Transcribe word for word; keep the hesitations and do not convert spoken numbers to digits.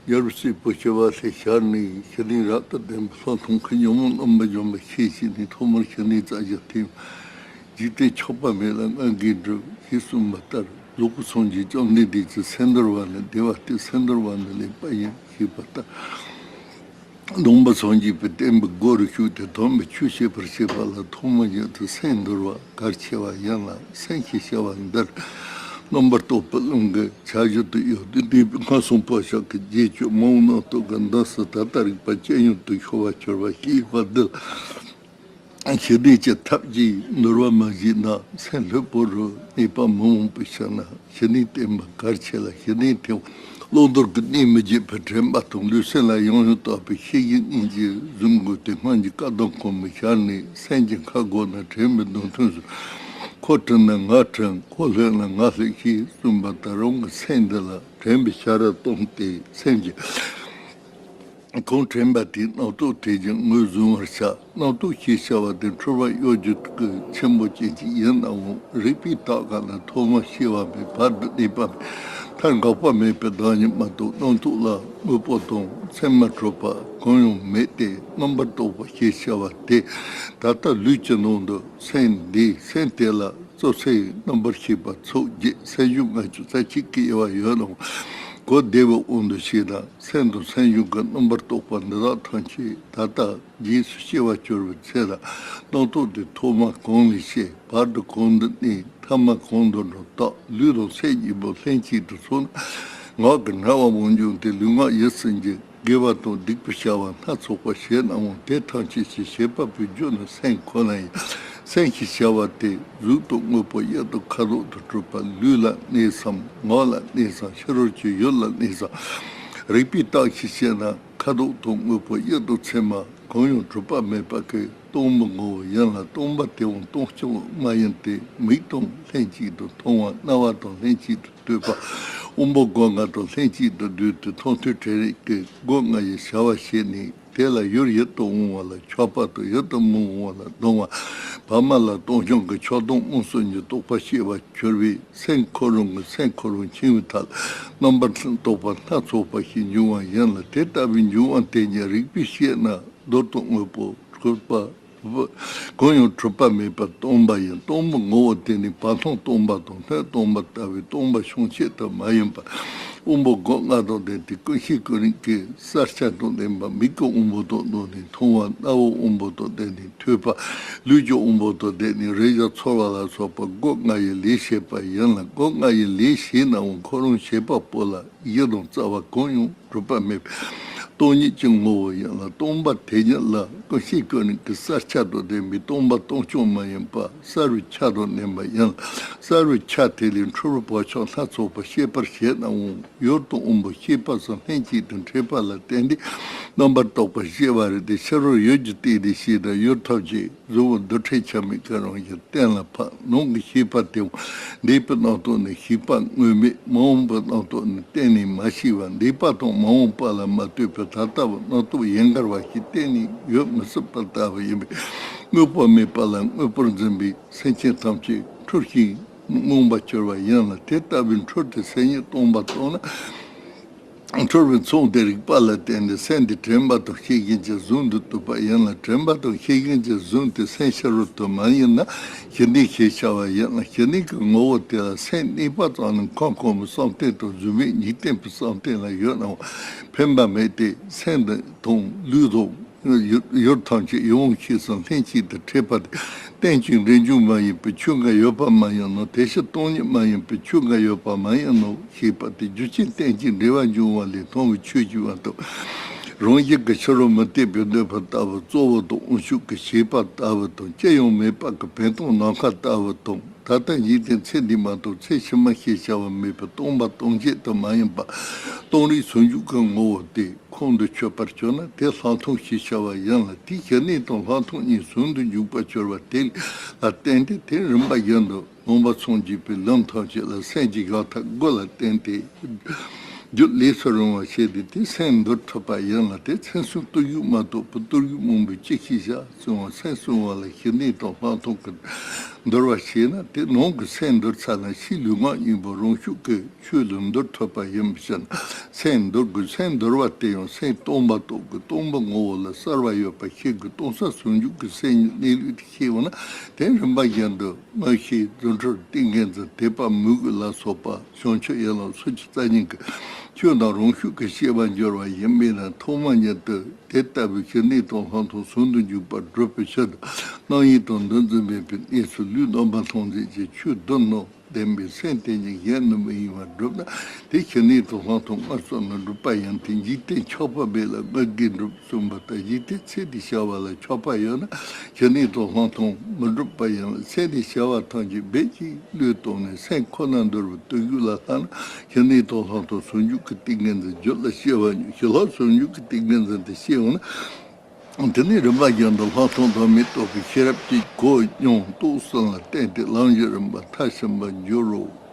རྒྱལ་བའི་སྲས་པོ་ཞི་བ་ལྷས་ཤར་ནས་ཞི་གནས་རབ་ཏུ་ལྡན་པའི་ལྷག་མཐོང་གི་ཉོན་མོངས་རྣམ་པ་སྦྱོང་བ་ཤེས་བྱས་ནས། ཐོག་མར་ཞི་གནས་བསྩལ་ཞིང་ཐིམ། འཇིག་རྟེན་ཆགས་པ་མེད་ལ་ང་རྒྱལ་འགྲུབ་ཞེས་གསུངས་པ་ལྟར། རྫོགས་པའི་སངས་རྒྱས་བཅོམ་ལྡན་འདས་ཀྱི་སེམས་འདུལ་བ་ནི་བདེ་བ་སྟེ། སེམས་འདུལ་བ་ནི་ལེགས་པ་ཡིན་ཞེས་པ་ལྟར། སྟོན་པ་སངས་རྒྱས་པའི་བསྟན་པའི་སྒོ་རུ་ཞུགས་ཏེ། དམ་པའི་ཆོས་བཤད་པར་བྱེད་པ་ལ་ཐོག་མ་ཉིད་དུ་སེམས་འདུལ་བ་གལ་ཆེ་བ་ཡིན་ལ། སེམས་ཞེས་བྱ་བ་འདིར་རྣམ་པར་རྟོག་པའི་རླུང་གི་ཆ་བཞག་ཏུ་ཡོད་དེ། འདས་པའི་སྔར་སོང་བག་ཆགས་ཀྱི་རྗེས་སྤྱོད་མ་འོངས་རྣམ་རྟོག་གི་འདམ་སར་ད་ལྟ་རིག་པ་ཅི་ཡོང་དུ་ཤོར་བར་གྱུར་པ་ཞེས་པ་འདི་ལ། ཞི་བདེ་གི་ཐབས་ཀྱིས་འདུལ་བ་མ་བྱས་ན། སེམས་ལྷོད་པོ་རུ་གནས་པ་མི་འོང་པའི་ཕྱིར་ན། ཞི་གནས་བསྟེན་པ་གལ་ཆེ་ལ། ཞི་གནས་དེ་བླང་དོར་གྱི་གནས་མི་བརྗེད་པའི་དྲན་པ་དང་། ལུས་སེམས་ལ་ཡང་ཡང་དག་པའི་ཤེས་བཞིན་གཉིས་ཀྱིས་བཟུང་དགོས་ཏེ། སྔོན་གྱི་བཀའ་གདམས་ཁོ་མི་ཤར་ནས། སེམས་ཀྱི་ཁ་སྒོ་ན་དྲན་པའི་མདུང་ཐུང་བཟུང་། ཁོ་དྲན་ན་ང་དྲན། ཁོ་ལྷོད་ན་ང་ལྷོད་ཞེས་གསུངས་པ་ལྟར། རང་གི་སེམས་འདི་ལ་དྲན་པའི་ཞབས་ར་བརྐྱངས་ཏེ། སེམས་ཀྱི་གང་དྲན་པ་དེའི་རྣམ་རྟོག་དེ་བཞིན་ངོས་བཟུང་བར་བྱ། རྣམ་རྟོག་ཅེས་བྱ་བ་དེ་འཁྲུལ་པ་གཡོ་སྒྱུ་གི་ཆེན་པོ་ཅན་ཅིག་ཡིན་ནའང་། རིག་པས་བརྟག་ག་ན་ཐོག་མ་སྐྱེ་བ་མེད། བར་དུ་གནས་པ་མེད། མཐར་འགག་པ་མེད་པའི་བདག་ཉིད་མ་གཏོགས། རྣམ་རྟོག་ལ་དངོས་པོ་དང་མཚན་མ་གྲུབ་པ་གང་ཡང་མེད་དེ། རྣམ་པར་རྟོག་པ་ཞེས་བྱ་བ་དེ་ད་ལྟ་ལུས་ཀྱི་ནང་དུ་སེམས་འདི། སེམས་དེ་ལ་རྩོལ་བསལ་རྣམ་པར་ཤེས་པ་ཚོགས་བརྒྱད་སེམས་བྱུང་ལྔ་བཅུ་རྩ་གཅིག་གི་དབྱེ་བ་ཡོད་ནའང་། གོ་བདེ་བའི་དབང་དུ་བྱས་ན། སེམས་དང་སེམས་བྱུང་གི་རྣམ་པར་རྟོག་པ་འདི་དག་ཐམས་ཅད་ད་ལྟ་རྗེས་སུ་སྐྱེ་བར་གྱུར་པའི་ཚེ་ལ། རྣམ་རྟོག་དེ་ཐོག་མ་གང་ལས་སྐྱེས། བར་དུ་གང་དུ་གནས། ཐ་མ་གང་དུ་འགྲོ། རྟག་ལུས་དང་སེམས་གཉིས་པོ་ལྷན་ཅིག་ཏུ་ཚོགས་ན། ངག་གི་སྨྲ་བ་མང་འབྱུང་སྟེ། ལུས་ངག་ཡིད་གསུམ་གྱི་དགེ་བ་དང་སྡིག་པའི་བྱ་བ་སྣ་ཚོགས་པ་བྱས་ནའང་། དེ་ཐམས་ཅད་ཀྱི་བྱེད་པ་པོའི་རྒྱུ་ནི་སེམས་ཁོ་ན་ཡིན། སེམས་ཞེས་བྱ་བ་དེ་གཟུགས་དང་དངོས་པོ་དབྱིབས་དང་ཁ་དོག་ཏུ་གྲུབ་པ། ལུས་ལ་གནས་སམ། ངག་ལ་གནས་སམ། ཕྱི་རོལ་གྱི་ཡུལ་ལ་གནས་སམ། རིག་པས་བརྟག་ཅིང་དཔྱད་ན། ཁ་དོག་དང་དངོས་པོ་དབྱིབས་དང་མཚན་མ་གང་ཡང་གྲུབ་པ་མེད་པ་གི་སྟོང་པའི་ངོ་བོ་ཡིན་ལ། སྟོང་པ་དེའང་སྟོང་ཕྱིར་མ་ཡིན་ཏེ། མིག་དང་ལྷན་ཅིག་ཏུ་མཐོང་བ། རྣ་བ་དང་ལྷན་ཅིག་ཏུ་ཐོས་པ། དབང་པོ་སྒོ་ལྔ་དང་ལྷན་ཅིག་ཏུ་འདུས་ཏེ། མཐོང་ཐོས་དྲན་རེག་གི་སྒོ་ལྔ་ཡི་བྱ་བ་བྱས་ནས། དེ་ལ་ཡུལ་ཡིད་དུ་འོང་བ་ལ་ཆགས་པ་དང་ཡིད་དུ་མི་འོང་བ་ལ་སྡང་བ། བར་མ་ལ་སྟོང་སྙོམས་ཀྱི་ཆགས་སྡང་རྨོངས་གསུམ་གྱི་རྟོག་པ་སྐྱེ་བར་གྱུར་པས། སེམས་ཁོ་རང་གི་སེམས་ཁོ་རང་འཆིང་བའི་ཐབས་རྣམ་པར་རྟོག་པ་སྣ་ཚོགས་པ་ཞིག་འབྱུང་བ་ཡིན་ལ། དེ་ལྟ་བུའི་འབྱུང་བ་དེ་ཉིད་རིག་པས་དཔྱད་ན། རྡུལ་དང་དངོས་པོ་གྲུབ་པ་གང་ཡང་གྲུབ་པ་མེད་པར་སྟོང་པ་ཡིན། སྟོང་པའི་ངོ་བོ་དེ་ནི་བར་སྣང་སྟོང་པ་དང་སྣོད་སྟོང་པ་ལྟ་བུའི་སྟོང་པ་ཕྱུང་ཆད་དུ་མ་ཡིན་པ། དབང་པོ་སྒོ་ལྔ་དང་ལྡན་ཏེ། ཀུན་ཤེས་ཀུན་རིག་གི་གསལ་ཆ་དང་ལྡན་པ། མིག་གི་དབང་པོ་དང་ལྡན་ནས་མཐོང་བ། རྣ་བའི་དབང་པོ་དང་ལྡན་ནས་ཐོས་པ། ལུས་ཀྱི་དབང་པོ་དང་ལྡན་ནས་རེག་བྱ་ཚོར་བ་ལ་སོགས་པ་སྒོ་ལྔ་ཡི་ལས་བྱེད་པ་ཡིན་ལ། སྒོ་ལྔ་ཡི་ལས་བྱས་ནའང་ཁོ་རང་བྱེད་པ་པོ་ལ་གཞི་དང་རྩ་བ་གང་ཡང་གྲུབ་པ་མེད་པའི་སྟོང་ཉིད་ཀྱི་ངོ་བོ་ཡིན་ལ། སྟོང་པ་དེ་ཉིད་ལ་ཀུན་ཤེས་ཀུན་རིག་གི་གསལ་ཆ་དང་ལྡན་པའི་སྟོང་པ་སྟོང་ཕྱུང་མ་ཡིན་པ་གསལ་བའི་ཆ་དང་ལྡན་པ་ཡིན་ལ། གསལ་བའི་ཆ་དེ་ལས་འཁྲུལ་པའི་བག་ཆགས་སྣ་ཚོགས་པ་སྐྱེད་པར་བྱེད་ནའང་། ཡུལ་དང་དབང་པོ་སྐྱེས་པ་གསུམ་ལྷན་ཅིག་ཏུ་འཕྲད་པ་ལ་བརྟེན་ཏེ་རྣམ་པར་རྟོག་པ་སྐྱེ་བ་རེད་དེ། ཕྱི་རོལ་ཡུལ་གྱི་སྟེང་ནས་སྐྱེས་ན་ཡུལ་ཐམས་ཅད་གཟུགས་པོ་འདུ་འཕྲོད་ཆ་མེད་ཀྱི་རང་བཞིན་གཏན་ལ་ཕབ། ནང་གི་ཤེས་པ་དེའང་འདས་པའི་རྣམ་རྟོག་ནི་ཤེས་པ་དངོས་མེད། མ་འོངས་པའི་རྣམ་རྟོག་ནི་གཏན་ནས་མ་ཤེས་པ། འདས་པ་དང་མ་འོངས་པ་ལ་མ་ལྟོས་པའི་ད་ལྟ་བུ་རྣམ་རྟོག་ཡན་གར་བ་ཞིག་གཏན་ནས་ཡོད་མི་སྲིད་པ་ལྟ་བུ་ཡིན་པས། དངོས་པོ་མེད་པ་ལ་དངོས་པོར་འཛིན་པའི་སེམས་ཅན་ཐམས་ཅད་འཁྲུལ་ཞིང་རྨོངས་པར་གྱུར་པ་ཡིན་ལ། དེ་ལྟ་བུའི་འཁྲུལ་དེ་སེམས་ཉིད་སྟོང་པར་རྟོགས་ན། འཁྲུལ་པའི་མཚོ་དེ་རིག་པ་ལ་བརྟེན་ཏེ་སེམས་དེ་དྲན་པ་དང་ཤེས་བཞིན་གྱིས་བཟུང་དུ་བཏུབ་པ་ཡིན་ལ། དྲན་པ་དང་ཤེས་བཞིན་གྱིས་བཟུང་སྟེ་སེམས་ཕྱི་རོལ་དུ་མ་ཡེངས་ན་ཞི་གནས་ཞེས་བྱ་བ་ཡིན་ལ། ཞི་གནས་ཀྱི་ངོ་བོ་དེ་ལ་སེམས་གནས་པ་ཙམ་ནི་ཁམས་ཁམས་པའི་བསམ་གཏན་དང་གཟུགས་མེད་གཉིས་བརྟེན་པའི་བསམ་གཏན་ལ་ཡོད་ནའང་ཕན་པ་མེད་དེ། སེམས་དང་ལུས་དང་ཡུལ་ཐམས་ཅད་ཡིད་དབང་ཤེས་གསུམ་ལྷན་ཅིག་ཏུ་འཕྲད་པ་དེ་རྟེན་ཅིང་འབྲེལ་འབྱུང་མ་ཡིན་པའི་ཆོས་འགའ་ཡོད་པ་མ་ཡིན་ནོ། དེ་ཕྱིར་སྟོང་ཉིད་མ་ཡིན་པའི་ཆོས་འགའ་ཡོད་པ་མ་ཡིན་ནོ་ཞེས་པ་སྟེ། རྒྱུ་ཅན་རྟེན་ཅིང་འབྲེལ་བར་འབྱུང་བ་ལས་མཐོང་བའི་ཆོས་ཀྱི་དབང་དུ་རང་བཞིན་གྱི་ཕྱི་རོལ་མུ་སྟེགས་པའི་གནོད་པ་ལྟ་བུ་གཙོ་བོ་དང་དབང་ཕྱུག་གི་བྱེད་པ་ལྟ་བུ་དང་། ཅི་ཡང་མེད་པ་གི་འབེན་སྟོང་ནམ་མཁའ་ལྟ་བུ་དང་། ད་ལྟ་འཇིག་རྟེན་ཚེ་འདི་མ་གཏོགས་ཚེ་ཕྱི་མ་ཞེས་བྱ་བ་མེད་པའི་སྟོང་པ་སྟོང་ཆད་དུ་མ་ཡིན་པ་སྟོང་རིག་ཟུང་འཇུག་གི་ངོ་བོ་དེ་ཁོང་དུ་ཆུད་པར་གྱུར་ན་དེ་ལྷག་མཐོང་ཞེས་བྱ་བ་ཡིན་ལ། དེའི་ཞི་གནས་དང་ལྷག་མཐོང་གཉིས་ཟུང་དུ་འཇུག་པར་གྱུར་པ་དེ་ལ་བརྟེན་ཏེ། དེ་རིམ་པ་བཞིན་དུ་སྟོན་པ་སངས་རྒྱས་པའི་ལམ་ཐམས་ཅད་ལ་སེམས་ཀྱི་བཞག་ཐབས་དགུ་ལ་བརྟེན་ཏེ་རྒྱུད་ལས་སུ་རུང་བ་བྱས་ཏེ། དེ་སེམས་འདུལ་ཐུབ་པ་ཡིན་ལ། དེ་མཚན་གསུམ་བརྟུལ་ཞུགས་མ་གཏོགས་པའི་བརྟུལ་ཞུགས་མང་པོས་ཅི་ཞིག་བྱ་གསུང་བ། སེམས་བསྲུང་བ་ལ་ཞི་གནས་དང་ལྷག་མཐོང་གི་ འདོར་བ་བྱས་ན། དེ་ནང་གི་སེམས་འདོར་ཚར་ན་ཕྱིའི་ལུས་ངག་གཉིས་པོ་རང་ཤུགས་ཀྱིས་ཆོས་ལ་འདོར་ཐུབ་པ་ཡིན་པའི་ཕྱིར་ན། སེམས་འདོར་དགོས། སེམས་འདོར་བ་དེ་ཡང་སེམས་སྟོང་པ་རྟོགས་དགོས། སྟོང་པ་ངོ་བོ་ལ་གསལ་བ་ཡོད་པ་ཤེས་དགོས། སྟོང་གསལ་ཟུང་འཇུག་གི་སེམས་ཉིད་གནས་ལུགས་དེ་ཤེས་འོང་ན། དེ་རིམ་པ་བཞིན་དུ་མངོན་ཤེས་རྫུ་འཕྲུལ་ཏིང་ངེ་འཛིན་ཐེག་པ་མོས་གུས་ལ་སོགས་པ་བྱང་ཆུབ་ཡན་ལག་སོ་བཅུ་རྩ་གཉིས་ཀྱི་ཆོས་རྣམས་རང་ཤུགས་ཀྱིས་ཤེས་པར་འགྱུར་བ་ཡིན་པས་ན། ཐོག་མ་ཉིད་དུ་དེ་ལྟ་བུའི་ཞི་གནས་དང་ལྷག་མཐོང་ཟུང་དུ་འཇུག་པར་སྒྲུབ་པའི་ཕྱིར་དུ། རྣམ་གཡེང་དང་འདུ་འཛི་མེད་པའི་གནས་སུ་ལུས་རྣམ་པར་སྣང་མཛད་ཀྱི་ཆོས་བདུན་རྣམས་ལྡན་པའི་སེམས་དེ་ཉིད་གཞན་ནི་མི་གཡེང་བར་སྒྲུབ་ན། དེ་ཞི་གནས་དང་ལྷག་མཐོང་སྔར་སོང་ནས་སྒྲུབ་པ་ཡིན་ཏེ། འཇིག་རྟེན་ཆགས་པ་མེད་ལ་ང་རྒྱལ་འགྲུབ་གསུངས་པ་ལྟར། འཇིག་རྟེན་ཚེ་འདིའི་བྱ་བ་ལ་ཆགས་པ་ཡོད་ན་ཞི་གནས་དང་ལྷག་མཐོང་མི་འགྲུབ་པ་ཡིན་ལ། ཚེ་འདིའི་བྱ་བ་ཐམས་ཅད་རྦད་ཀྱིས་བློས་བཏང་ནས་སེམས་ཁོ་ན་འདོར་བའི་བརྟུལ་ཞུགས་ལ་ལྷག་ན་ཞི་གནས་དང་ལྷག་མཐོང་ཟུང་འཇུག་གི་ཏིང་ངེ་འཛིན་རྒྱུད་ལ་སྐྱེ་བ་ཉིད། ཞི་ལྷག་ཟུང་འཇུག་གི་ཏིང་ངེ་འཛིན་དེ་སྐྱེ་འོང་ན། དེ་ནས་རིམ་པ་བཞིན་དུ་ལྷག་མཐོང་དང་མི་རྟོག་པའི་ཤེས་རབ་ཀྱིས་གོ་མྱོང་རྟོགས་གསུམ་ལ་བརྟེན་ཏེ་ལམ་གྱི་རིམ་པ་མཐར་ཕྱིན་པར་འགྱུར་རོ།